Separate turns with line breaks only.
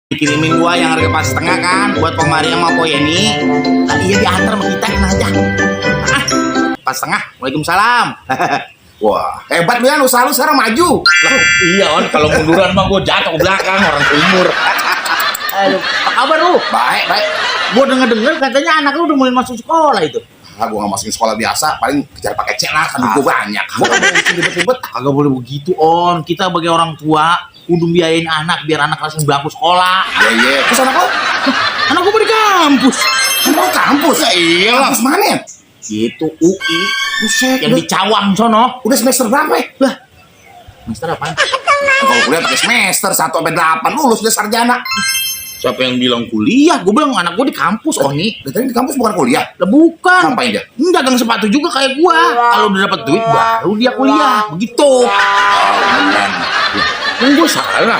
Dikirimin gua yang harga pas setengah kan buat Komari sama Poyeni. Nah, iya diantar sama kita enak aja. Ah, pas setengah. Waalaikumsalam.
Wah, hebat lu ya, usaha lu sekarang maju.
Lah, iya on, kalau munduran mah gue jatuh ke belakang orang umur.
Aduh, apa kabar lu?
Baik, baik.
Gua denger katanya anak lu udah mulai masuk sekolah itu.
Ah, gua nggak masukin sekolah biasa, paling kejar pakai C lah, kan gua banyak.
Gua kan ribet-ribet. Kagak boleh begitu, On. Kita sebagai orang tua kudu biayain anak biar anak langsung berangkat sekolah.
Iya, iya. Terus anak lo?
Anak gua di kampus.
Anak lo kampus? Ya iyalah. Kampus mana?
Gitu UI
Buset,
yang di Cawang sono.
udah semester berapa ya?
Lah. Semester apaan?
Kalau kuliah pakai semester 1-8 lulus udah sarjana.
Siapa yang bilang kuliah? Gue bilang anak gue di kampus, Oni.
Katanya di kampus bukan kuliah.
Lah bukan.
Ngapain dia?
Dagang sepatu juga kayak gua. Kalau udah dapat duit baru dia kuliah. Begitu.
Oh, beneran.
Yang gue salah.